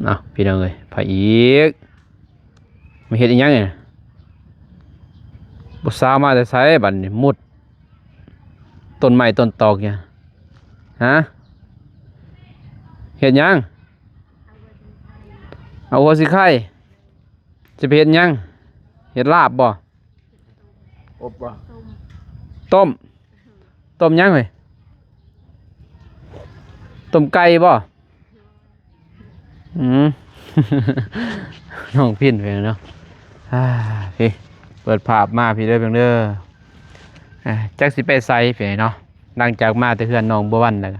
ເອົາ ພີ່ນ້ອງເອີຍ ໃຜອີກ ມາເຮັດອີ່ຫຍັງນີ້? ຜູ້ສາວມາແຕ່ໃສບັດນີ້? ມຸດຕົ້ນໄມ້ຕົ້ນຕອກຫຍັງ? ຮະ? ເຮັດຫຍັງ? ເອົາຫົວສີໄຄ. ຊິໄປເຮັດຫຍັງ? ເຮັດລາບບໍ່? ອົບບໍ່? ຕົ້ມ. ຕົ້ມຫຍັງເຮີ້ຍ? ຕົ້ມໄກ່ບໍ່? ອືມ ນ້ອງພິນເພິ່ນເນາະ. ອ່າ ພີ່ ເປີດພາບມາພີ້ເດີເພິ່ນເດີ. ອ່າ ຈັກຊິໄປໃສພີ້ເນາະ. ຫຼັງຈາກມາແຕ່ເຮືອນນ້ອງບົວວັນແລ້ວ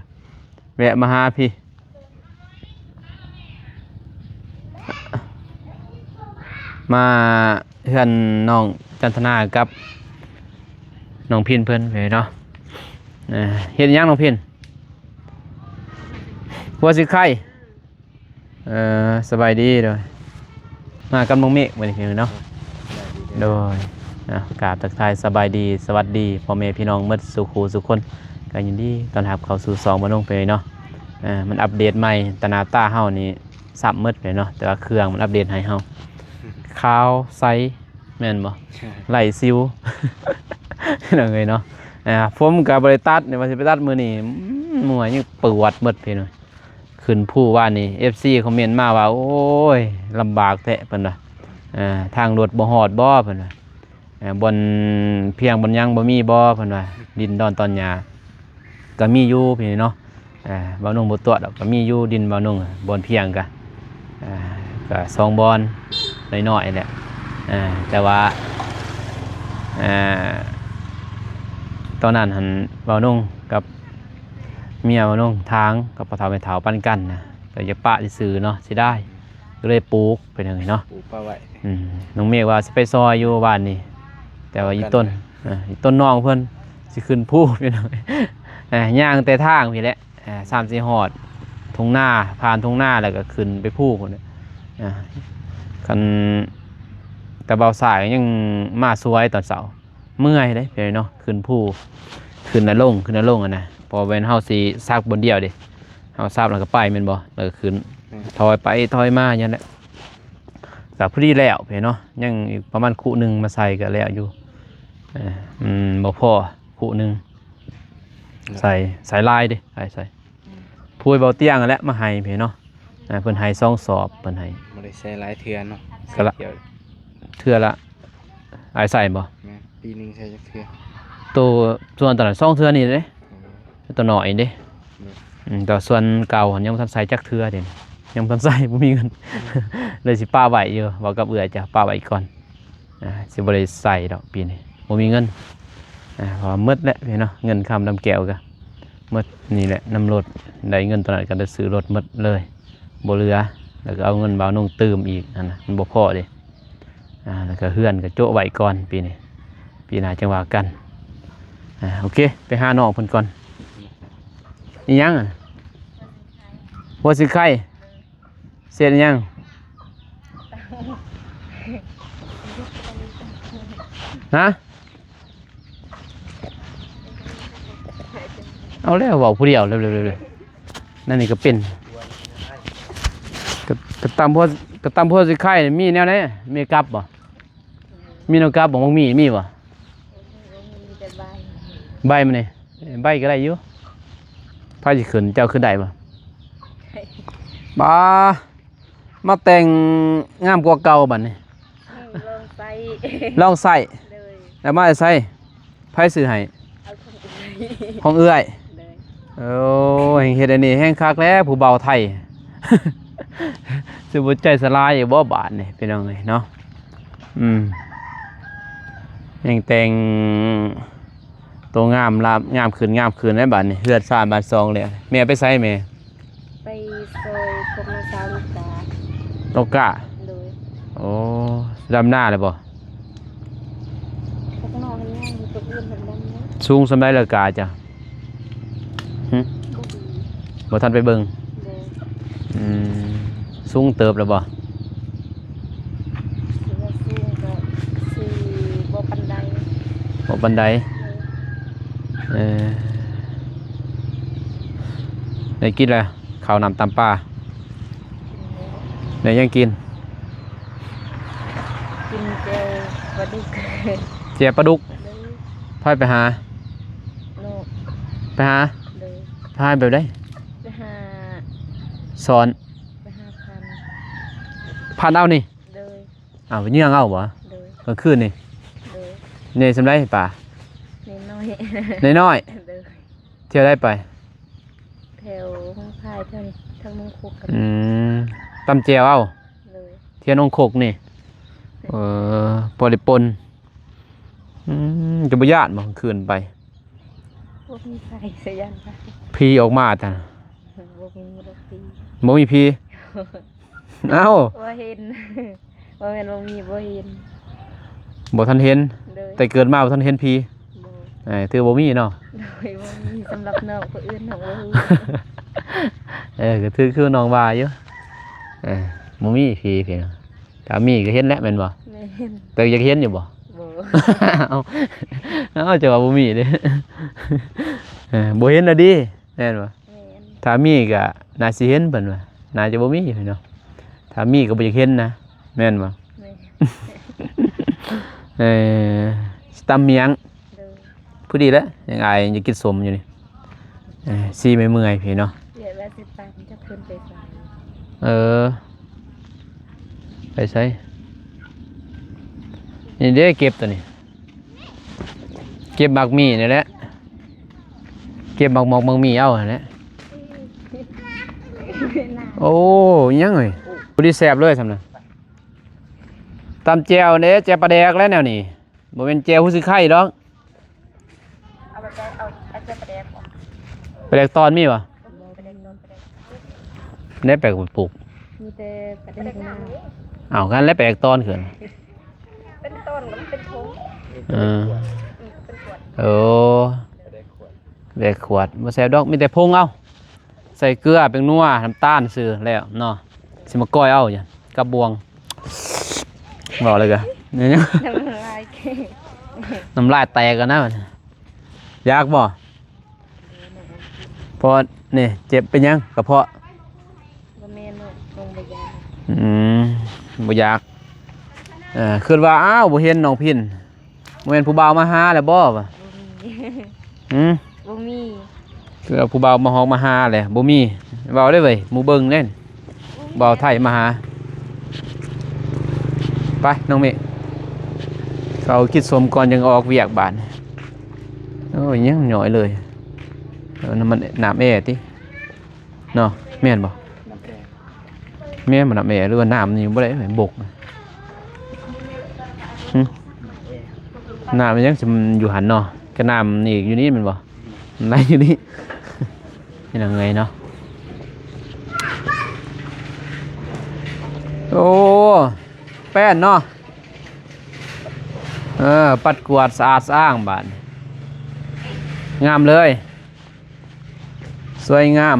ແວະມາຫາພີ້ ມາເຮືອນນ້ອງຈັນທະນາກັບນ້ອງພິນເພິ່ນເນາະ. ເອີ ເຮັດຫຍັງນ້ອງພິນ? ຫົວສີໄຄ. ເອີ ສະບາຍດີ. ໂດຍ ມາກັບນ້ອງເມກມື້ນີ້ເນາະ. ໂດຍ ອ່າ ກາບທັກທາຍສະບາຍດີ ສະຫວັດດີພໍ່ແມ່ພີ່ນ້ອງໝົດສູ່ຄູ່ສູ່ຄົນ ກໍຍິນດີຕ້ອນຮັບເຂົ້າສູ່ຊ່ອງບ່າວນົງເນາະ. ເອີ ມັນອັບເດດໃໝ່ ຕາໜ້າຕາເຮົານີ້ຊ້ຳໝົດເນາະ ແຕ່ວ່າເຄື່ອງມັນອັບເດດໃຫ້ເຮົາ ຂາວໃສ ແມ່ນບໍ່? ໃຫ້ ໄລ່ສິວ ພີ່ນ້ອງເອີຍເນາະ. ອ່າ ຜົມກໍບໍ່ໄດ້ຕັດ ວ່າຊິໄປຕັດມື້ນີ້ ອືມ ເມື່ອຍ ຍັງປວດໝົດພີ່ນ້ອງ. ຂຶ້ນພູວານນີ້ ເອັຟຊີ ຄອມເມັນມາວ່າ ໂອ້ຍ ລຳບາກແທ້ ເພິ່ນວ່າ ເອີ ທາງລົດບໍ່ຮອດບໍ່ ເພິ່ນວ່າ ເອີ ບ່ອນພຽງບ່ອນຫຍັງບໍ່ມີບໍ່ ເພິ່ນວ່າ ດິນດອນຕອນຫຍ້າກໍມີຢູ່ພີ່ນ້ອງເນາະ. ເອີ ບ່າວນົງບໍ່ຕົວະດອກ ກໍມີຢູ່ດິນບ່າວນົງ ບ່ອນພຽງກະ ເອີ ກະສອງບ່ອນນ້ອຍໆແຫຼະ. ເອີ ແຕ່ວ່າ ເອີ ຕອນນັ້ນຫັ້ນ ບ່າວນົງກັບ ເມຍບ່າວນົງ ທາງກັບພໍ່ເຖົ້າແມ່ເຖົ້າປັນກັນນະ ກໍຢາກປະຊື່ໆເນາະ ເສຍດາຍ ກໍເລີຍປູກໄປເລີຍເນາະ ປູກປະໄວ້. ອືມ ນ້ອງເມກວ່າຊິໄປຊ່ອຍຢູ່ບ້ານນີ້ ແຕ່ວ່າອີ່ຕົ້ນ ເອີ ອີ່ຕົ້ນນ້ອງເພິ່ນຊິຂຶ້ນພູພີ່ນ້ອງ. ເອີ ຍ່າງແຕ່ທາງພີ້ແຫຼະ ເອີ ສ່ຳຊິຮອດທົ່ງນາ ຜ່ານທົ່ງນາແລ້ວກໍຂຶ້ນໄປພູພຸ້ນແຫຼະ. ເອີ ຄັນ ແຕ່ບ່າວຊາຍກໍຍັງມາສວຍຕອນເຊົ້າ ເມື່ອຍເດ້ພີ່ນ້ອງເນາະ ຂຶ້ນພູ ຂຶ້ນແລ້ວລົງ ຂຶ້ນແລ້ວລົງຫັ້ນນະ. ເພາະແມ່ນເຮົາຊິສັກບ່ອນດຽວເດ້ ເຮົາສັກແລ້ວກໍໄປແມ່ນບໍ່ ແລ້ວກໍຂຶ້ນ ແມ່ນ ຖອຍໄປຖອຍມາຢູ່ຫັ້ນແຫຼະ. ກໍພໍດີແລ້ວພີ່ນ້ອງເນາະ ຍັງອີກປະມານຄຸໜຶ່ງມາໃສ່ກໍແລ້ວຢູ່. ເອີ ມັນບໍ່ພໍຄຸໜຶ່ງ ໃສ່ ໃສ່ຫຼາຍເດ້ ໃສ່ ໃສ່ ອືມ ພວຍເບົາຕຽງຫັ້ນແຫຼະມາໃຫ້ພີ່ນ້ອງເນາະ. ອ່າ ເພິ່ນໃຫ້ສອງສອບ ເພິ່ນໃຫ້ ບໍ່ໄດ້ໃສ່ຫຼາຍເທື່ອເນາະ ກໍລະ ໃສ່ເທື່ອ ເທື່ອລະ ອ້າຍໃສ່ບໍ່? ແມ່ນ ປີໜຶ່ງໃສ່ຈັກເທື່ອ? ໂຕສ່ວນຕອນນັ້ນສອງເທື່ອນີ້ເດ້ ໂຕນ້ອຍເດ້. ອືມ ແຕ່ສ່ວນເກົ່າຫັ້ນຍັງບໍ່ທັນໃສ່ຈັກເທື່ອເດ້ ຍັງບໍ່ທັນໃສ່ ບໍ່ມີເງິນ ເລີຍຊິປະໄວ້ຢູ່ ເວົ້າກັບເອື້ອຍ ຈະປະໄວ້ກ່ອນ. ອ່າ ຊິບໍ່ໄດ້ໃສ່ດອກປີນີ້ ບໍ່ມີເງິນ. ອ່າ ເພາະວ່າໝົດແຫຼະພີ່ນ້ອງເນາະ ເງິນຄຳດຳແກ້ວກໍໝົດນີ້ແຫຼະ ນຳລົດ ໄດ້ເງິນຕອນນັ້ນກໍໄດ້ຊື້ລົດໝົດເລີຍ ບໍ່ເຫຼືອ ແລ້ວກໍເອົາເງິນບ່າວນົງຕື່ມອີກຫັ້ນນະ ມັນບໍ່ພໍເດ້. ອ່າ ແລ້ວກໍເຮືອນກໍໂຈະໄວ້ກ່ອນປີນີ້ ປີໜ້າຈັ່ງວ່າກັນ. ອ່າ ໂອເຄ ໄປຫານ້ອງເພິ່ນກ່ອນ. ອີຫຍັງ? ຫົວສີໄຄ. ເຮັດຫຍັງ? ຮະ? ເອົາແລ້ວ ເວົ້າຜູ້ດຽວເລີຍໆໆ. ນັ້ນນີ້ກໍເປັນ ກະ ກະຕຳຫົວ ກະຕຳຫົວສີໄຄ ມີແນວໃດ? ມີກັບບໍ່? ມີແນວກັບບໍ່? ບໍ່ມີ ມີບໍ່? ມີແຕ່ໃບ ໃບມັນນີ້ ໃບກໍໄດ້ຢູ່. ໃຜຊິຂຶ້ນ? ເຈົ້າຂຶ້ນໄດ້ບໍ່? ບາ ມາແຕ່ງງາມກວ່າເກົ່າບັດນີ້. ອືມ ລອງໃຊ້ ລອງໃຊ້. ໂດຍ ແລ້ວມາແຕ່ໃສ? ໃຜຊື້ໃຫ້? ເອົາຂອງເອື້ອຍ ຂອງເອື້ອຍ. ໂດຍ ໂອ້ຍ ເຮັດອັນນີ້ແຮງຄັກແລ້ວ ຜູ້ບ່າວໄທ ຊິບໍ່ໃຈສະຫຼາຍອີກບໍ່ບາດນີ້ ພີ່ນ້ອງເອີຍເນາະ. ອືມ ແຮງແຕ່ງໂຕງາມລາບ ງາມຂຶ້ນ ງາມຂຶ້ນແລ້ວບາດນີ້ ເຮືອນຊານບ້ານຊ່ອງແລ້ວ. ແມ່ໄປໃສແມ່? ໄປຊ່ອຍພວກນ້າສາວລູກກາ. ລູກກາ? ໂດຍ. ໂອ້ ດຳນາແລ້ວບໍ່? ພວກນ້ອງຍັງ ພວກອື່ນເພິ່ນດຳແລ້ວ. ສູງສ່ຳໃດລະກາເຈົ້າ? ຫຶ? ບໍ່ຮູ້ ບໍ່ທັນໄປເບິ່ງ. ໂດຍ. ອືມ ສູງເຕີບແລ້ວບໍ່? ຖືວ່າສູງກໍຊິບໍ່ປານໃດ. ບໍ່ປານໃດ. ໂດຍ. ເອີ ໄດ້ກິນແລ້ວ ເຂົ້ານ້ຳຕຳປາ? ກິນແລ້ວ. ໄດ້ຫຍັງກິນ? ກິນແຈ່ວປາດຸກ. ແຈ່ວປາດຸກ? ໂດຍ. ໃຜໄປຫາ? ນ້ອງ. ໄປຫາ? ໂດຍ. ໄປຫາແບບໃດ? ໄປຫາ ສອນ ໄປຫາພັນ ພັນເອົານີ້? ໂດຍ. ອ້າວ ໄປເຍືອງເອົາບໍ່? ໂດຍ. ກາງຄືນນີ້? ໂດຍ. ໃຫຍ່ສ່ຳໃດປາ? ນ້ອຍໆ. ນ້ອຍໆ? ໂດຍ. ທ່ຽວໃດໄປ? ແຖວຫົງພາຍ ແຖວນີ້ ທາງໜອງຄົກ. ອືມ ຕຳແຈ່ວເອົາ? ໂດຍ. ທ່ຽວໜອງຄົກນີ້? ເອີ ພໍໄດ້ປົ່ນ. ອືມ ຈະບໍ່ຢ້ານບໍ່ກາງຄືນໄປ? ບໍ່ມີໃຜ ສະຢ້ານໃຜ. ຜີອອກມາຕະ? ບໍ່ມີດອກຜີ. ບໍ່ມີຜີ? ເອົ້າ ບໍ່ເຫັນ. ບໍ່ແມ່ນບໍ່ມີ ບໍ່ເຫັນ. ບໍ່ທັນເຫັນ? ໂດຍ. ແຕ່ເກີດມາບໍ່ທັນເຫັນຜີ? ບໍ່. ເອີ ຖືວ່າບໍ່ມີເນາະ? ໂດຍ ບໍ່ມີ. ສຳລັບນ້ອງຜູ້ອື່ນນ້ອງບໍ່ຮູ້. ເອີ ກໍຖືຄືນ້ອງວ່າຢູ່. ເອີ ບໍ່ມີຜີພີ່ນ້ອງ. ຖ້າມີກໍເຫັນແຫຼະແມ່ນບໍ່? ແມ່ນ. ແຕ່ຢາກເຫັນຢູ່ບໍ່? ບໍ່. ເອົ້າ ເອົ້າ ເຈົ້າວ່າບໍ່ມີເດ້. ເອີ ບໍ່ເຫັນລະດີ ແມ່ນບໍ່? ແມ່ນ. ຖ້າມີກໍໜ້າຊິເຫັນເພິ່ນວ່າ ໜ້າຈະບໍ່ມີເນາະ. ຖ້າມີກໍບໍ່ຢາກເຫັນນະ ແມ່ນບໍ່? ແມ່ນ. ເອີ ຊິຕຳໝ້ຽງ. ໂດຍ. ພໍດີແຫຼະ ຍັງອາຍ ຍັງກິນສົ້ມຢູ່ນີ້. ເອີ ຊິເມື່ອຍໆ ພີ່ເນາະ. ເອີ ໄປໃສ? ນີ້ເດ້ ເກັບຕົວນີ້ ເກັບໝາກໝີ່ນີ້ແຫຼະ ເກັບໝາກໝອກໝາກໝີ່ເອົາຫັ້ນແຫຼະ. ໂອ້ ອີຫຍັງເອີຍ ພໍດີແຊບເລີຍຊ່ຳນະ. ຕຳແຈ່ວເດ້ ແຈ່ວປາແດກແຫຼະແນວນີ້. ບໍ່ແມ່ນແຈ່ວຮູ້ຊິໄຂ່ດອກ. ເອົາແບບໃດ? ເອົາ ເອົາແຈ່ວປາແດກບໍ່? ປາແດກຕອນມີບໍ່? ບໍ່ມີ ປາແດກຕອນ ປາແດກ ແນວແປກປຸກ ມີແຕ່ປາແດກນາ. ເອົາ ກັນແລ້ວປາແດກຕອນຄື ເປັນຕອນກໍມັນເປັນຖົງ. ເອີ ເປັນຂວດ. ໂອ້ ປາແດກຂວດ ປາແດກຂວດບໍ່ແຊບດອກ ມີແຕ່ຜົງເອົາ. ໃສ່ເກືອ ແປ້ງນົວ ນ້ຳຕານຊື່ແລ້ວເນາະ. ຊິມາກ້ອຍເອົາຫຍັງກັບບ່ວງ. ເວົ້າແລ້ວກະ ນ້ຳລາຍ ນ້ຳລາຍແຕກກັນນະ. ຢາກບໍ່? ເພາະນີ້ເຈັບເປັນຫຍັງ? ກະເພາະ. ບໍ່ແມ່ນ ນ້ອງບໍ່ຢາກ. ອືມ ບໍ່ຢາກ. ເອີ ຄິດວ່າ ອ້າວ ບໍ່ເຫັນນ້ອງພິນ. ບໍ່ແມ່ນຜູ້ບ່າວມາຫາແລ້ວບໍ່? ບໍ່ມີ. ຫື? ບໍ່ມີ. ຄືວ່າຜູ້ບ່າວມາຮອກມາຫາແຫຼະ ບໍ່ມີ. ເວົ້າໄດ້ເວີຍ ໝູ່ເບິ່ງເດ້. ບໍ່ມີ. ບ່າວໄທມາຫາ. ໄປ ນ້ອງເມກ ເຂົ້າກິນສົ້ມກ່ອນ ຈັ່ງອອກວຽກບາດ. ໂອ້ຍ ຍັງຫຍ້ອຍເລີຍ. ເອີ ນ້ຳມັນ ນ້ຳແອຕິ. ເນາະ ແມ່ນບໍ່? ນ້ຳແອ ແມ່ນບໍ່? ນ້ຳແອ ຫຼືວ່ານ້ຳນີ້ບໍ່ໄດ້ ບົກ. ຫຶ? ນ້ຳແອ ນ້ຳມັນຍັງຊິຢູ່ຫັ້ນເນາະ ກະນ້ຳນີ້ຢູ່ນີ້ແມ່ນບໍ່? ໄຫຼຢູ່ນີ້. ເຮັດຫຍັງເອີຍເນາະ? ໂອ້ ແປ້ນເນາະ. ເອີ ປັດກວາດສະອາດສະອ້າງບາດນີ້ ງາມເລີຍ. ສວຍງາມ.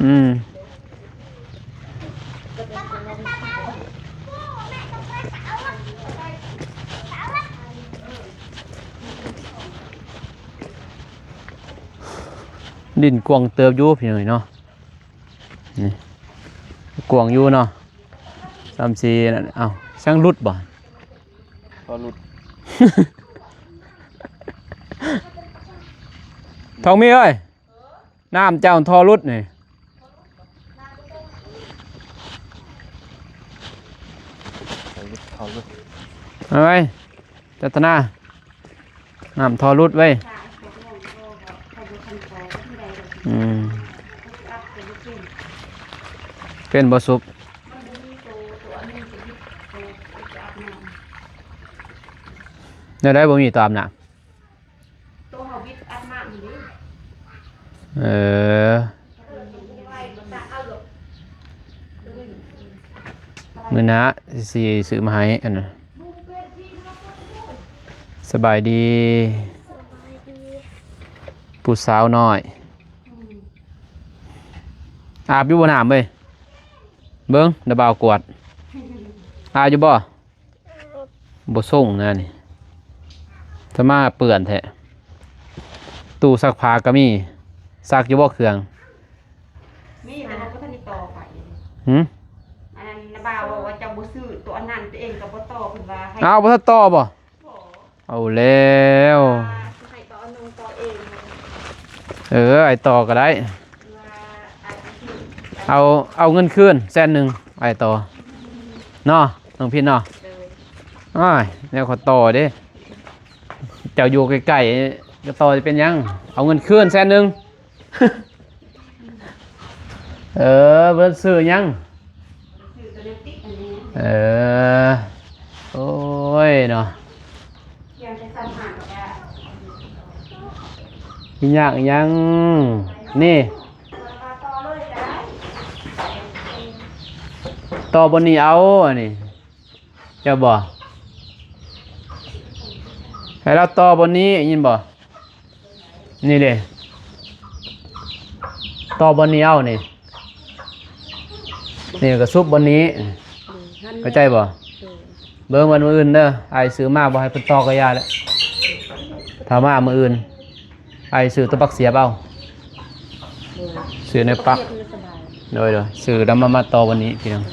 ອືມ ດິນກວ້າງເຕີບຢູ່ພີ່ນ້ອງເນາະ. ນີ້ ກວ້າງຢູ່ເນາະ. ສ່ຳຊິ ເອົ້າ ຊ່າງຫຼຸດບໍ່? ທໍ່ຫຼຸດ. ທອງມີເອີຍ ນ້ຳເຈົ້າທໍ່ຫຼຸດນີ້. ທໍ່ຫຼຸດ ທໍ່ຫຼຸດ. ເອີຍ ຈັດຕະນາ ນ້ຳທໍ່ຫຼຸດເວີຍ. ອືມ ເປັນບໍ່ສຸບ? ແນວໃດບໍ່ມີໂຕອາບນ້ຳ? ໂຕເຮົາບິດອາບນ້ຳນີ້ເດ້. ເອີ ມື້ໜ້າຊິຊື້ມາໃຫ້ອັນນັ້ນ. ສະບາຍດີ ຜູ້ສາວນ້ອຍ. ອາບຢູ່ບໍ່ນ້ຳເວີຍ? ເບິ່ງ ດາວບ່າວກວດ ອາບຢູ່ບໍ່? ບໍ່ສົ່ງນະນີ້ ສະມາເປື້ອນແທ້. ຕູ້ຊັກຜ້າກໍມີ ຊັກຢູ່ບໍ່ເຄື່ອງ? ມີແຕ່ວ່າບໍ່ທັນໄດ້ຕໍ່ໄປ. ຫືມ? ອັນນັ້ນນະບ່າວເວົ້າວ່າເຈົ້າບໍ່ຊື້ຕົວອັນນັ້ນ ຕົວເອງກໍບໍ່ຕໍ່ ເພິ່ນວ່າໃຫ້ ອ້າວ ບໍ່ທັນຕໍ່ບໍ່? ບໍ່. ເອົາແລ້ວ ວ່າຊິໃຫ້ຕໍ່ໜຸ່ງຕໍ່ເອງ. ເອີ ອ້າຍຕໍ່ກໍໄດ້ ວ່າອ້າຍຊິ ເອົາ ເອົາເງິນຄືນແສນໜຶ່ງ ອ້າຍຕໍ່ເນາະ ນ້ອງພິນເນາະ. ໂດຍ. ອ້າຍ ແນວເຂົາຕໍ່ເດ້ ເຈົ້າຢູ່ໃກ້ໆ ກໍຕໍ່ຈະເປັນຫຍັງ ເອົາເງິນຄືນແສນໜຶ່ງ. ເອີ ເພິ່ນຊື້ຫຍັງ? ເອີ ໂອ້ຍເນາະ ຊິຍາກຫຍັງນີ້ ຕໍ່ບ່ອນນີ້ເອົາ ອັນນີ້ ເຈົ້າບໍ່ ໃຫ້ລາວຕໍ່ບ່ອນນີ້ ຍິນບໍ່? ນີ້ເດ້ ຕໍ່ບ່ອນນີ້ເອົານີ້ ນີ້ກໍຊຸບບ່ອນນີ້ ເຂົ້າໃຈບໍ່? ເບິ່ງວັນມື້ອື່ນເດີ ອ້າຍຊື້ມາບໍ່ໃຫ້ເພິ່ນຕໍ່ກໍຢ່າແຫຼະ ຖ້າມາມື້ອື່ນ ອ້າຍຊື້ຕົວປັກສຽບເອົາ ຊື້ໃນປັກ ໂດຍໆ ຊື້ແລ້ວມາ ມາຕໍ່ບ່ອນນີ້ພີ່ນ້ອງ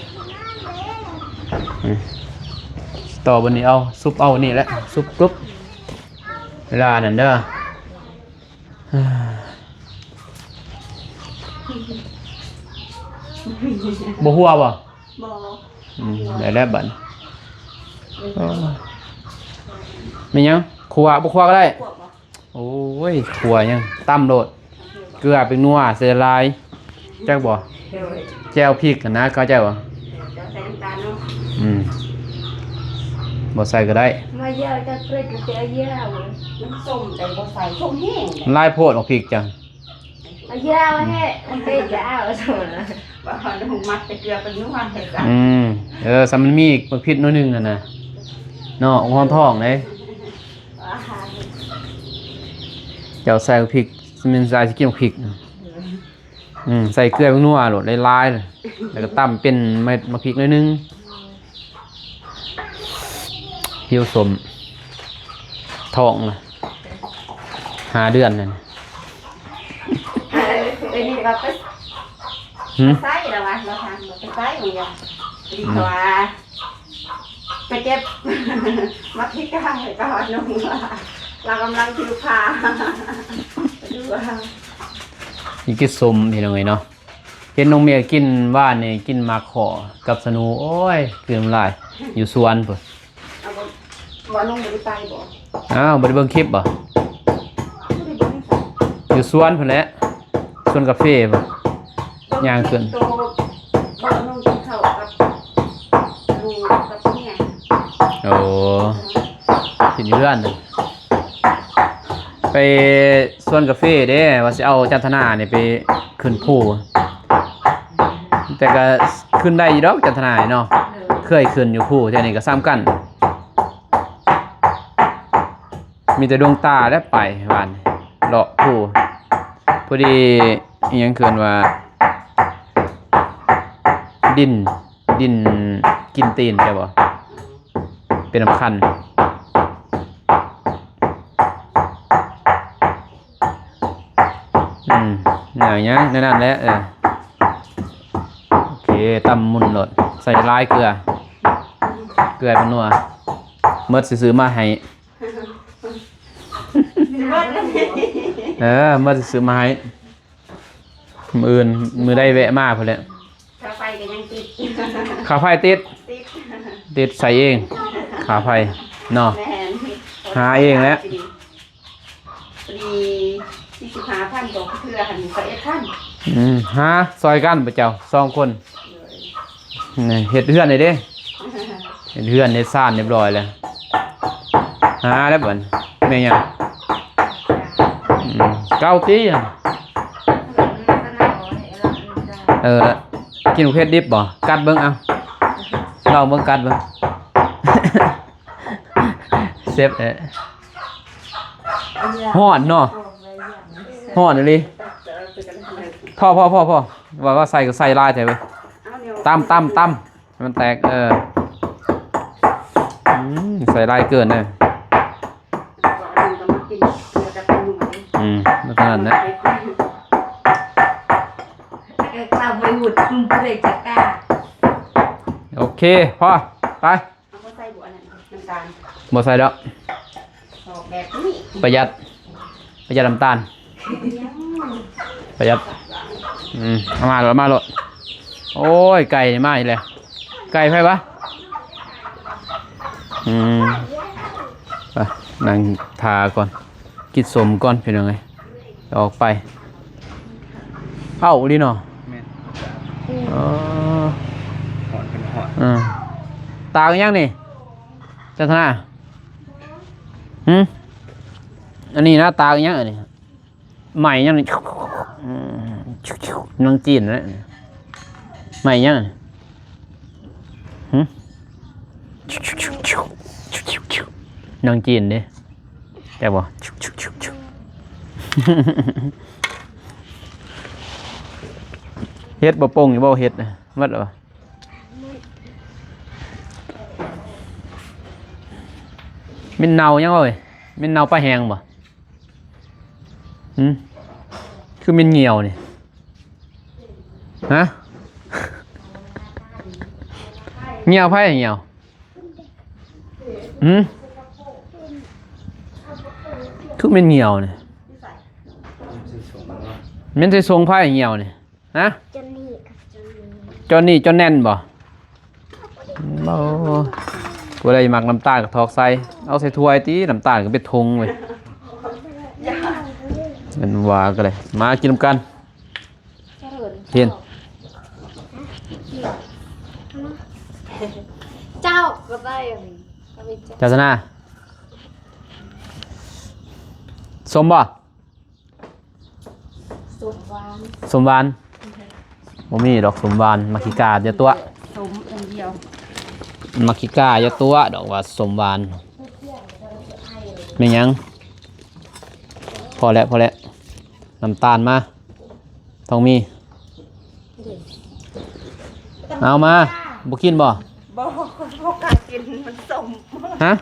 ຕໍ່ບ່ອນນີ້ເອົາ ຊຸບເອົານີ້ແຫຼະ ຊຸບກຣຸບ ເວລານັ້ນເດີ ບໍ່ຫົວບໍ່? ບໍ່. ອືມ ໄດ້ແລ້ວບັດນີ້ ເອີ ແມ່ນຫຍັງ? ຂົ້ວ ບໍ່ຂົ້ວກໍໄດ້. ໂອ້ຍ ຂົ້ວຫຍັງ ຕຳໂລດ ເກືອ ແປ້ງນົວ ໃສ່ຫຼາຍ ຈັກບໍ່? ໂດຍ ແຈ່ວພິກຫັ້ນນະ ເຂົ້າໃຈບໍ່? ເຈົ້າໃສ່ນ້ຳຕານເນາະ. ອືມ ບໍ່ໃສ່ກໍໄດ້. ມາເຢຍວ ຈັກເກຣັດແຕ່ເຢຍວ ມັນສົ້ມ ແຕ່ບໍ່ໃສ່ ສົ້ມແຮງ ຫຼາຍໂພດ ໝາກພິກຈັ່ງ ເອົາຢາວແທ້ ມັນເປັນຢາວ ວ່າເຮົາມັກແຕ່ເກືອແປ້ງນົວແທ້. ອືມ ເອີ ຊຳມັນມີໝາກພິກໜ້ອຍໜຶ່ງຫັ້ນນະ ເນາະ ຫົວທອງເດ້ ເຈົ້າໃສ່ໝາກພິກ ແມ່ນໃສ່ຊິກິນໝາກພິກ ອືມ ໃສ່ເກືອແປ້ງນົວໂລດ ຫຼາຍໆ ແລ້ວກໍຕຳເປັນເມັດໝາກພິກໜ້ອຍໜຶ່ງ. ຫິວສົ້ມ ທ້ອງລະ ຫ້າເດືອນນັ້ນ. ເອີ ເອີ ນີ້ວ່າໄປ ຫືມ ໄປໃສລະວະ ລາວຖາມວ່າໄປໃສ ນີ້ວ່າ ດີກວ່າ ອືມ ໄປເກັບໝາກພິກກາຍ ກໍວ່າໜຸ່ງວ່າ ລາວກຳລັງຖືພາ ໄປດູວ່າ ກິນກິດສົ້ມ ພີ່ນ້ອງເອີຍເນາະ. ເຫັນນ້ອງເມຍກິນວານນີ້ ກິນໝາກຂໍກັບສະໜູ ໂອ້ຍ ຄືນນ້ຳລາຍ ຢູ່ສວນພຸ້ນ. ເອົາ ບໍ່ ບໍ່ ນ້ອງບໍ່ໄດ້ໄປບໍ່? ອ້າວ ບໍ່ໄດ້ເບິ່ງຄລິບບໍ່? ບໍ່ໄດ້ເບິ່ງ. ຢູ່ສວນພຸ້ນແຫຼະ ສວນກາເຟພຸ້ນ ຍ່າງຂຶ້ນ ໂຕ ບໍ່ ນ້ອງກິນເຂົ້າກັບ ກັບເມຍ. ໂອ້ ກິນຢູ່ເຮືອນ. ໄປສວນກາເຟເດ້ ວ່າຊິເອົາຈັນທະນານີ້ໄປຂຶ້ນພູ ແຕ່ກໍຂຶ້ນໄດ້ຢູ່ດອກຈັນທະນານີ້ເນາະ. ເອີ ເຄີຍຂຶ້ນຢູ່ພູ ແຖວນີ້ກໍສ່ຳກັນ ມີແຕ່ດວງຕາແຫຼະໄປວານ ເລາະພູ ພໍດີ ອີ່ຫຍັງເອີ້ນວ່າ ດິນ ດິນກິນຕີນ ແມ່ນບໍ່? ເປັນສຳຄັນ. ອືມ ຢ່າງຫຍັງແນວນັ້ນແຫຼະ. ເອີ ໂອເຄ ຕຳໝຸ່ນໂລດ ໃສ່ຫຼາຍເກືອ ເກືອເປັນນົວ ໝົດຊິຊື້ມາໃຫ້. ເອີ ໝົດຊິຊື້ມາໃຫ້. ມື້ອື່ນ ມື້ໃດແວະມາພຸ້ນແຫຼະ. ຄ່າໄຟກໍຍັງຕິດ ຄ່າໄຟຕິດ ຕິດ ຕິດໃສ່ເອງ ຄ່າໄຟເນາະ. ແມ່ນ ຫາເອງແຫຼະ. ພໍດີສີ່ສິບຫ້າພັນ ຕົກເທື່ອຫັ້ນຊາວເອັດພັນ. ອືມ ຫາຊ່ອຍກັນບໍ່ເຈົ້າ ສອງຄົນ. ໂດຍ. ນີ້ເຮັດເຮືອນນີ້ເດ້ ເຮັດເຮືອນເຮັດຊານຮຽບຮ້ອຍແລ້ວ ຫາແລ້ວບັດນີ້. ແມ່ນຫຍັງ? ອືມ ເກົາຕິ. ເອີ ກິນເຜັດດິບບໍ່? ກັດເບິ່ງ ເອົາ ລອງເບິ່ງ ກັດເບິ່ງ. ເຊັບເອີ ຮ້ອນເນາະ ຮ້ອນອີ່ຫຼີ. ພໍ ພໍ ພໍ ພໍ ວ່າ ວ່າໃສ່ກໍໃສ່ຫຼາຍແທ້ເວີຍ. ຕຳ ຕຳ ຕຳ ໃຫ້ມັນແຕກ ເອີ ອືມ ໃສ່ຫຼາຍເກີນເດີ. ອືມ ມັນເທົ່ານັ້ນແຫຼະ. ໄປຫຸດຈຸ່ມຜູ້ໃດຈັກກາ. ໂອເຄ ພໍ ໄປ. ເອົາບໍ່ໃສ່ບໍ່ ອັນນັ້ນ ນ້ຳຕານ ບໍ່ໃສ່ດອກ. ຊອກແບບນີ້ ປະຢັດ ປະຢັດນ້ຳຕານ ປະຢັດ. ອືມ ເອົາມາໂລດ ເອົາມາໂລດ. ໂອ້ຍ ໄກ່ນີ້ມາອີກແລ້ວ. ໄກ່ໃຜວະ? ອືມ ໄປ ນັ່ງຖ້າກ່ອນ ກິນສົ້ມກ່ອນ ພີ່ນ້ອງເອີຍ. ອອກໄປ. ເອົ້າ ອີ່ຫຼີເນາະ. ແມ່ນ. ອໍ ຮ້ອນເປັນຮ້ອນ. ເອີ ຕາກຫຍັງນີ້ ຈັນທະນາ? ຫື? ອັນນີ້ນະ ຕາກຫຍັງອັນນີ້? ໄໝຫຍັງນີ້? ອືມ ໜັງຈີນນະ. ໄໝຫຍັງ? ຫື? ໜັງຈີນເດ້. ແຕ່ບໍ່ ເຫັດບໍ່ ປົ່ງຢູ່ບໍ່ເຫັດນະ? ໝົດແລ້ວບໍ່? ເໝັນເນົ່າຫຍັງເອີຍ? ເໝັນເນົ່າປາແຫ້ງບໍ່? ຫື? ຄືເໝັນຫ່ຽວນີ້ ຮະ? ຫ່ຽວໃຜຫ່ຽວ? ຫື? ຄືເໝັນຫ່ຽວນີ້ ເໝັນໃສ່ສົ້ງໃຜຫ່ຽວນີ້ ຮະ? ຈອນນີ້ກັບຈອນນີ້ ຈອນນີ້ ຈອນແນນບໍ່? ໂອ້ ຜູ້ໃດມັກນ້ຳຕານກໍຖອກໃສ່ ເອົາໃສ່ຖ້ວຍຕິ ນ້ຳຕານກໍເປັນຖົງເວີຍ. ແມ່ນວ່າກໍໄດ້ ມາກິນນຳກັນ. ເຫັນ ເຈົ້າກໍໄດ້ ເຈົ້າຊະນະ. ສົ້ມບໍ່? ສົ້ມຫວານ ສົ້ມຫວານ. ບໍ່ມີດອກສົ້ມຫວານ ມັກຂີ້ກ້າຢ່າຕົວະ ສົ້ມອັນດຽວ ມັກຂີ້ກ້າຢ່າຕົວະດອກວ່າສົ້ມຫວານ. ແມ່ນຫຍັງ? ພໍແລ້ວ ພໍແລ້ວ. ນ້ຳຕານມາ ຕ້ອງມີ. ເອົາມາ ບໍ່ກິນບໍ່? ບໍ່ ຂ້ອຍບໍ່ກ້າກິນ ມັນສົ້ມ. ຮະ?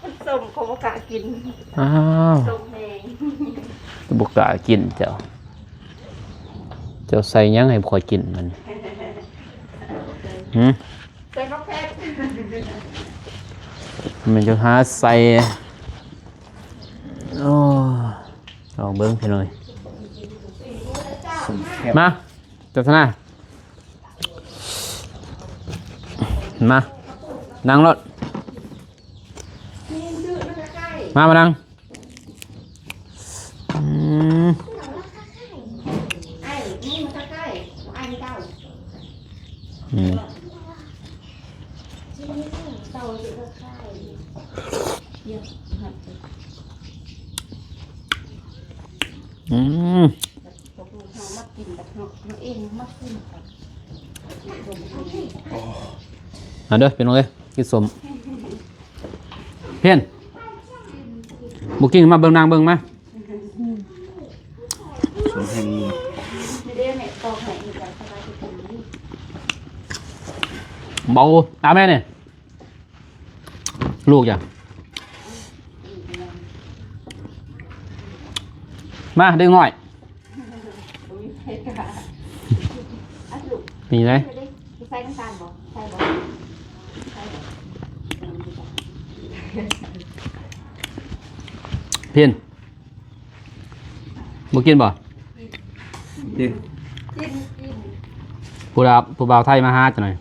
ມັນສົ້ມ ຂ້ອຍບໍ່ກ້າກິນ. ອ້າວ ສົ້ມແຮງ ຄືບໍ່ກ້າກິນເຈົ້າ? ເຈົ້າໃສ່ຫຍັງໃຫ້ຂ້ອຍກິນມັນ? ຫື? ໃສ່ບັກເຜັດ ມັນຈະຫາໃສ່. ໂອ້ ລອງເບິ່ງພີ່ນ້ອງເອີຍ. ມາ ຈັນທະນາ ມາ ນັ່ງໂລດ. ມາ ມານັ່ງ. ອືມ ອືມ ອືມ. ເອົາເດີພີ່ນ້ອງເອີຍ ກິນສົ້ມ. ເພັນ ບໍ່ກິນ ມາເບິ່ງນາງເບິ່ງມາ. ເບົາ ຕາມແມ່ນີ້. ລູກຈ້ະ ມາເດັກນ້ອຍ. ມີໄດ໋ ໃສ່ນ້ຳຕານບໍ່? ໃສ່ບໍ່? ເພັນ ບໍ່ກິນບໍ່? ກິນ ຜູ້ບ່າວ ຜູ້ບ່າວໄທມາຫາຈັກໜ່ອຍ.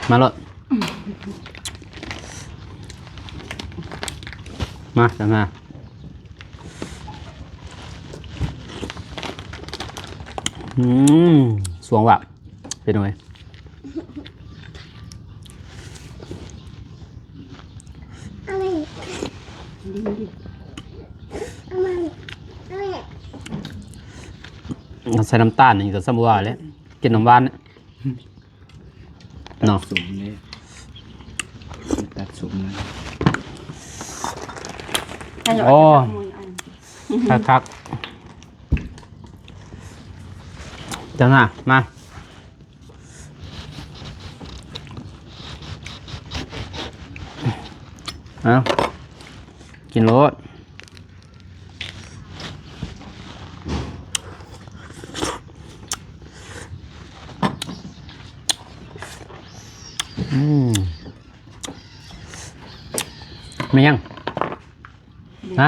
ມາໂລດ ມາ ຕາມມາ. ອືມ ສວງວ່າ ເປັນຫຍັງ? ໃສ່ນ້ຳຕານນີ້ກໍສ່ຳວ່າແຫຼະ ກິນນ້ຳຫວານເນາະ. ສົ້ມເດ້ ຕັດສົ້ມນະ. ໂອ້ ຄັກໆ ເຈົ້ານະ ມາ ເອົາ ກິນໂລດ. ແມ່ນຫຍັງ? ຮະ?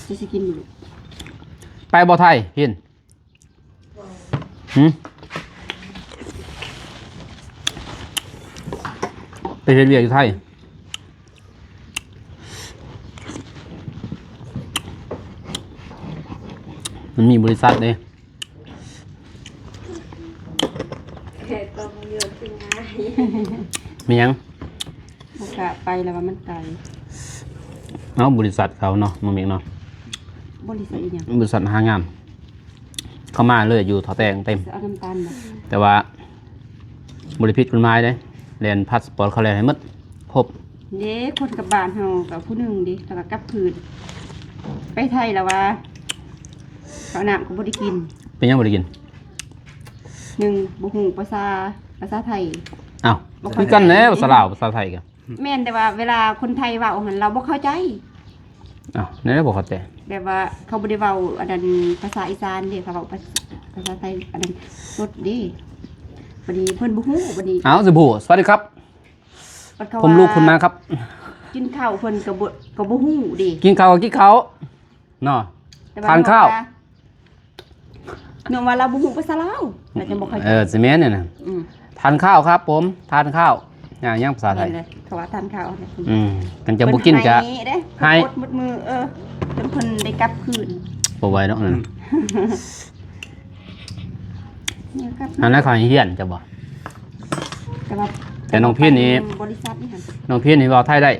ຈະຊິກິນຢູ່ ໄປບໍ່ໄທ? ເຫັນ ຫຶ? ໄປເຮັດວຽກຢູ່ໄທ. ມັນມີບໍລິສັດເດ້. ແຂກກໍບໍ່ເລືອກຄືງ່າຍ. ແມ່ນຫຍັງ? ບໍ່ກະໄປແລ້ວວ່າມັນໄກ. ເອົາ ບໍລິສັດເຂົາເນາະ ນ້ອງເມກເນາະ. ບໍລິສັດອີຫຍັງ? ບໍລິສັດຫາງານ. ເຂົ້າມາເລີຍ ຢູ່ທໍ່ແຕງເຕັມ. ເອົານ້ຳຕານບໍ່? ແຕ່ວ່າບໍ່ໄດ້ຜິດກົດໝາຍເດ້ ແລ່ນພາສປອດເຂົາແລ່ນໃຫ້ໝົດ ຄົບ. ເດ້ ຄົນກັບບ້ານເຮົາກໍຜູ້ໜຶ່ງເດ້ ແລ້ວກໍກັບຄືນ ໄປໄທແລ້ວວ່າ ເຂົ້ານ້ຳກໍບໍ່ໄດ້ກິນ. ເປັນຫຍັງບໍ່ໄດ້ກິນ? ໜຶ່ງ ບໍ່ຮູ້ພາສາ ພາສາໄທ. ອ້າວ ບໍ່ເຂົ້າໃຈ ຄືກັນແຫຼະ ພາສາລາວ ພາສາໄທກໍ ແມ່ນ ແຕ່ວ່າເວລາຄົນໄທເວົ້າຫັ້ນ ລາວບໍ່ເຂົ້າໃຈ. ອ້າວ ແນວໃດບໍ່ເຂົ້າໃຈ? ແບບວ່າເຂົາບໍ່ໄດ້ເວົ້າອັນນັ້ນ ພາສາອີສານເດ້ ເຂົາເວົ້າພາສ- ພາສາໄທອັນນັ້ນສົດເດ້. ບັດນີ້ເພິ່ນບໍ່ຮູ້ ບັດນີ້ ອ້າວ ຊິບໍ່ຮູ້ ສະຫວັດດີຄັບ ບັດເຂົາ ຜົມລູກຄຸນນາຄັບ ວ່າກິນເຂົ້າ ເພິ່ນກໍບໍ່ ກໍບໍ່ຮູ້ເດ້. ກິນເຂົ້າກໍກິນເຂົ້າເນາະ ແຕ່ວ່າ ທານຂ້າວ ນ້ອງວ່າ ນ້ອງວ່າລາວບໍ່ຮູ້ພາສາລາວ ລາວຈະບໍ່ເຂົ້າໃຈ. ເອີ ຊິແມ່ນນີ້ນະ. ອືມ ທານຂ້าวครับผม ทานข้าว ຫຍັງ ຫຍັງພາສາໄທ? ແມ່ນເລີຍ ເຂົາວ່າທານຂ້າວ. ອືມ ຄັນຈະບໍ່ກິນກະ ເພິ່ນໄຫ້ເດ້ ໃຫ້ ກົດໝົດມື້ ເອີ ຈົນເພິ່ນໄດ້ກັບຄືນ. ບໍ່ໄຫວດອກນັ້ນ. ອັນນັ້ນເຂົາໃຫ້ຮຽນ ເຈົ້າບໍ່? ແຕ່ວ່າ ແຕ່ນ້ອງພິນນີ້ ບໍລິສັດນີ້ຫັ້ນ ນ້ອງພິນນີ້ເວົ້າໄທໄດ້.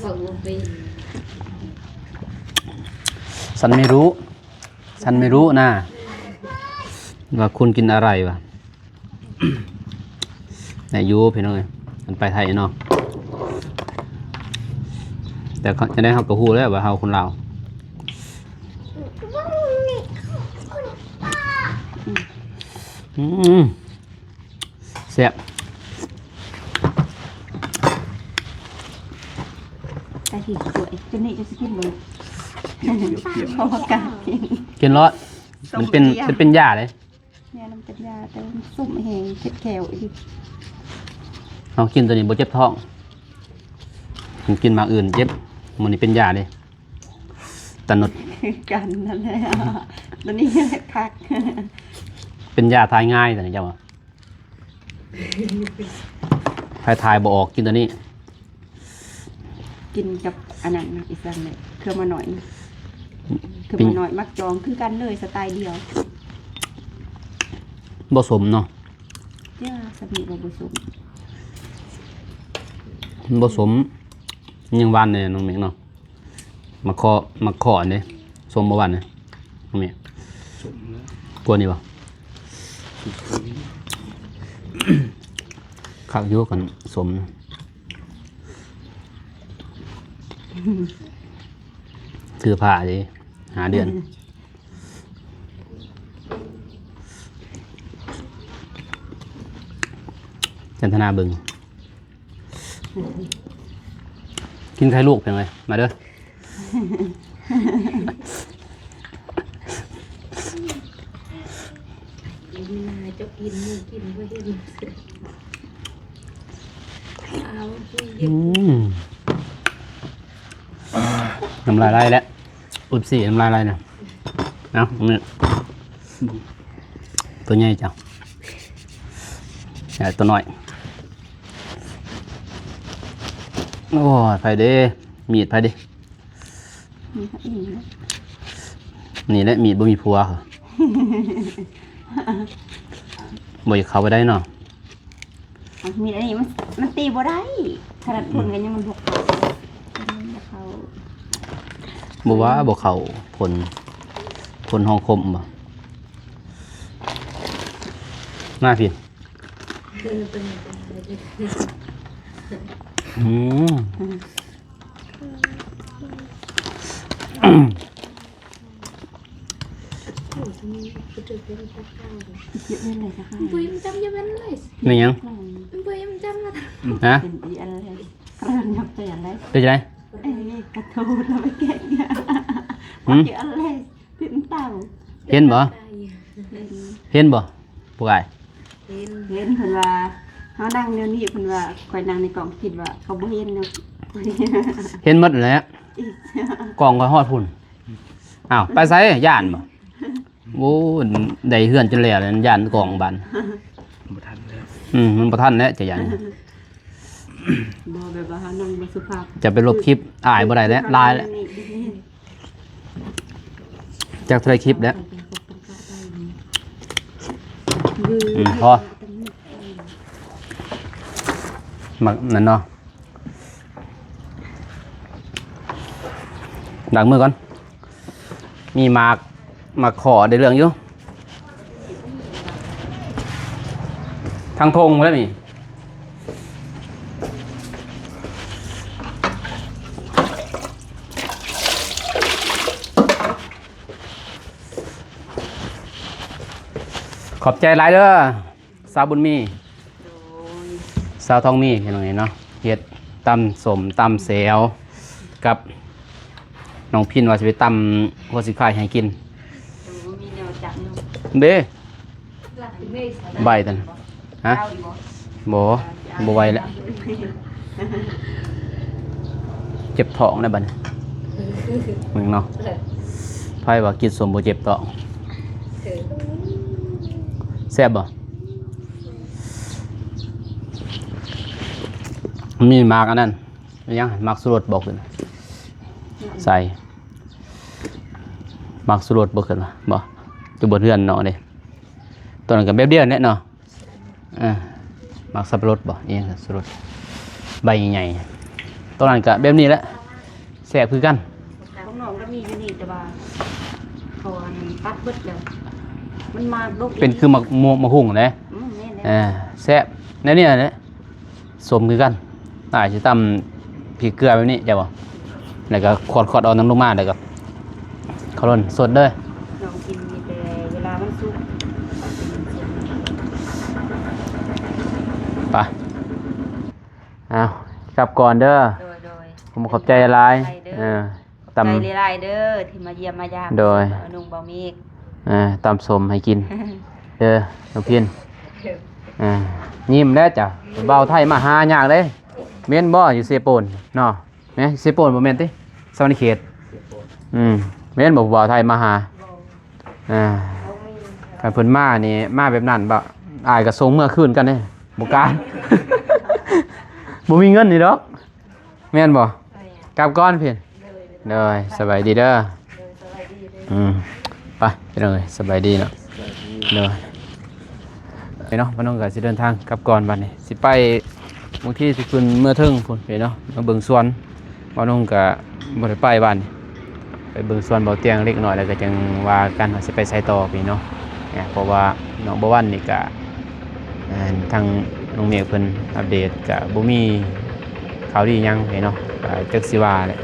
ເວົ້າບໍ່ເປັນ. ฉันไม่รู้ ฉันไม่รู้นะ ว่าคุณกินอะไรวะ ได้อยู่พี่น้องเอ้ย มันไปไทยเนาะ แต่เขา จั่งใด๋เฮาก็ฮู้แล้วว่าเฮาคนลาว อืม แซ่บ กะทิสวย ตัวนี้จะสิกินบ่ลูก? เพราะว่ากะกิน กินโลด มันเป็น มันเป็นยาเด้ เนี่ยมันเป็นยา แต่ว่ามันส้มแฮง เจ็บแข้วอีก เฮากินตัวนี้บ่เจ็บท้อง มันกินหมากอื่นเจ็บ มื้อนี้เป็นยาเด้ ตะหนด คือกันนั่นแหละ ตัวนี้คัก เป็นยาถ่ายง่าย ตัวนี้เจ้าว่า ถ่าย ถ่ายบ่ออก กินตัวนี้ กินกับอันนั้นนะ อีสังเนี่ย เครือหมาน้อยนะ เครือหมาน้อยมักจองคือกันเลย สไตล์เดียว บ่สมเนาะ จ้า สามีว่าบ่สม บ่สม ยังหวานแน่น้องเมกเนาะ มาเคาะ มาเคาะอันนี้ ส้มบ่หวานนี่ น้องเมก ส้มนะ กว่านี้บ่ คักอยู่กันส้มนะ คือผ้าเด้ ห้าเดือน จันทนาเบิ่ง กินไข่ลูกเพียงเลย มาเด้อ เจ้ากิน หมู่กินบ่เห็น เอา อืม น้ำลายไหลแล้ว อุ๊บซี่ น้ำลายไหลนะ เอา นี่ ตัวใหญ่จัง ใหญ่ตัวน้อย โอ้ย ไผเด้ มีดไผเด้ มีดเขาเองนะ นี่แหละมีดบ่มีผัว บ่อยากเข้าไปได้เนาะ มีดอันนี้มัน มันตีบ่ได้ ขนาดพ่นก็ยังมันบ่เข้า มันบ่เข้า บ่ว่าบ่เข้าพ่น พ่นฮองคมบ่ มาพี่ อืม เก็บเงินเลยค่ะ บ่ยังจำอย่าแม่นเลย แม่นหยัง บ่ยังจำนะ ฮะ เป็นอีอันเลย เรื่องนับใจอันเลย เป็นจั่งใด๋ เอ้ย กระโทษแล้วไปแกะ หึ เจออันเลย เป็นเต่า เห็นบ่ เห็นบ่ ເຫັນ ເຫັນເພິ່ນວ່າເຮົານັ່ງແນວນີ້ ເພິ່ນວ່າຂ້ອຍນັ່ງໃນກ້ອງ ຄິດວ່າເຂົາບໍ່ເຫັນເນາະ. ເຫັນໝົດແຫຼະ ກ້ອງຂ້ອຍຮອດພຸ້ນ. ອ້າວ ໄປໃສ? ຢ້ານບໍ່? ໂອ້ ໄດ້ເຮືອນຈົນແລ້ວແລ້ວ ຢ້ານກ້ອງບາດ ບໍ່ທັນແລ້ວ. ອືມ ມັນບໍ່ທັນແລ້ວ ຈະຢ້ານ. ບໍ່ ແບບວ່າເຮົານັ່ງບໍ່ສຸພາບ ຈະໄປລົບຄລິບອ້າຍບໍ່ໄດ້ແລ້ວ ຫຼາຍແລ້ວ. ຈັກເທົ່າໃດຄລິບແລ້ວ. ອືມ ພໍ ມັກນັ້ນເນາະ. ລ້າງມືກ່ອນ. ມີໝາກ ໝາກຂໍໄດ້ເລື່ອງຢູ່ ທັງທົ່ງພຸ້ນແຫຼະນີ້. ຂອບໃຈຫຼາຍເດີ ສາວບຸນມີ ໂດຍ ສາວທອງມີ ພີ່ນ້ອງເອີຍເນາະ. ເຮັດຕຳສົ້ມຕຳແຈ່ວກັບນ້ອງພິນ ວ່າຊິໄປຕຳຫົວສີຄາຍໃຫ້ກິນ. ໂດຍ ມີແນວຈັບເນາະ ເດ້ ໃບນັ້ນ ຮະ? ເອົາອີກບໍ່? ບໍ່ ບໍ່ໄຫວແລ້ວ ເຈັບທ້ອງແລ້ວບັດນີ້ ມຶງເນາະ. ໃຜວ່າກິນສົ້ມບໍ່ເຈັບທ້ອງ? ແຊບບໍ່? ມີໝາກອັນນັ້ນ ຫຍັງ ໝາກຊູລົດບໍ່ຂຶ້ນ ໃສ່ ໝາກຊູລົດບໍ່ຂຶ້ນ ບໍ່ ຢູ່ບົນເຮືອນເນາະເດ້. ຕົວນັ້ນກໍແບບດຽວນີ້ແຫຼະເນາະ. ເອີ ໝາກສັບປະລົດບໍ່ ອີຫຍັງ ສຸລົດ ໃບໃຫຍ່ໆ. ຕົວນັ້ນກະແບບນີ້ແຫຼະ ແຊບຄືກັນ. ຂອງນ້ອງກໍມີຢູ່ນີ້ ແຕ່ວ່າເຂົາອັນຕັດເບິດແລ້ວ ມັນມາດົກ ເປັນຄືໝາກ ໝາກ ໝາກຫຸ່ງເດ້. ອືມ ແມ່ນແຫຼະ ເອີ ແຊບ ແນວນີ້ແຫຼະ. ສົ້ມຄືກັນ ອ້າຍຊິຕຳພິກເກືອແບບນີ້ ເຈົ້າບໍ່? ແລ້ວກໍຂອດໆ ເອົານຳລົງມາ ແລ້ວກໍເຂົ້າລົນສົດເດີ. ນ້ອງກິນມີແຕ່ເວລາມັນສຸກ ໄປ ເອົາ ກັບກ່ອນເດີ. ໂດຍໆ ຂອບໃຈຫຼາຍ ເອີ ຂອບໃຈຫຼາຍໆເດີ ທີ່ມາຢ້ຽມມາຢາມ ໂດຍ ບ່າວນຸ່ງບ່າວເມກ ເອີ ຕຳສົ້ມໃຫ້ກິນເດີ ນ້ອງພິນ. ເອີ ຍິ້ມແລ້ວເຈົ້າ ບ່າວໄທມາຫາຍາກເດ້ ແມ່ນບໍ່? ຢູ່ເຊໂປນເນາະ ແມ່ນເຊໂປນບໍ່ແມ່ນຕິ? ສະຫວັນນະເຂດ. ອືມ ແມ່ນບໍ່ ຜູ້ບ່າວໄທມາຫາ? ອ່າ ຄັນເພິ່ນມານີ້ ມາແບບນັ້ນບໍ່ ອ້າຍກໍສົ່ງເມືອຄືນກັນເດ້ ບໍ່ການ ບໍ່ມີເງິນນີ້ດອກ. ແມ່ນບໍ່? ແມ່ນ. ກັບກ່ອນພີ້. ໂດຍ ໂດຍ ສະບາຍດີເດີ. ໂດຍ ສະບາຍດີເດີ. ອືມ ໄປພີ່ນ້ອງເອີຍ ສະບາຍດີເນາະ. ໂດຍ ໄປເນາະ ບ່າວນຸ່ງກໍຊິເດີນທາງກັບກ່ອນບັດນີ້ ຊິໄປ ບາງທີຊິຂຶ້ນເມືອເທິງພຸ້ນພີ່ເນາະ ມາເບິ່ງສວນ. ບ່າວນຸ່ງກໍບໍ່ໄດ້ໄປບ້ານນີ້ ໄປເບິ່ງສວນເບົາຕຽງເລັກນ້ອຍ ແລ້ວກໍຈັ່ງວ່າກັນວ່າຊິໄປໃສຕໍ່ພີ່ເນາະ. ເພາະວ່ານ້ອງບ່າວວັນນີ້ກໍ ອ່າ ທາງນ້ອງເມກເພິ່ນອັບເດດ ກະບໍ່ມີຂ່າວດີຫຍັງເນາະ ກະຈັກຊິວ່າແຫຼະ.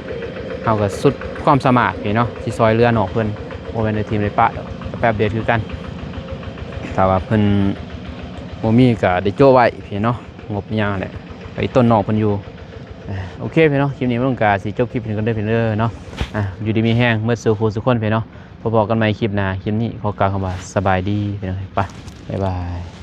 ເຮົາກະສຸດຄວາມສາມາດເນາະ ຊິຊ່ອຍເຫຼືອນ້ອງເພິ່ນ ບໍ່ແມ່ນໄດ້ຖິ້ມໄດ້ປະດອກ ກະໄປອັບເດດຄືກັນ. ຖ້າວ່າເພິ່ນບໍ່ມີກະໄດ້ໂຈະໄວ້ເນາະ ງົບຫຍັງແຫຼະ ໄປຕົ້ນນ້ອງເພິ່ນຢູ່. ໂອເຄພີ່ນ້ອງ ຄລິບນີ້ມັນກະຊິຈົບຄລິບເພິ່ນກ່ອນເດີພີ່ນ້ອງເດີເນາະ. ອ່າ ຢູ່ດີມີແຮງໝົດສູ່ຜູ້ສູ່ຄົນພີ່ນ້ອງ ພໍ້ກັນໃໝ່ຄລິບໜ້າ. ຄລິບນີ້ຂໍກ່າວຄຳວ່າສະບາຍດີພີ່ນ້ອງ ໄປ ບາຍບາຍ.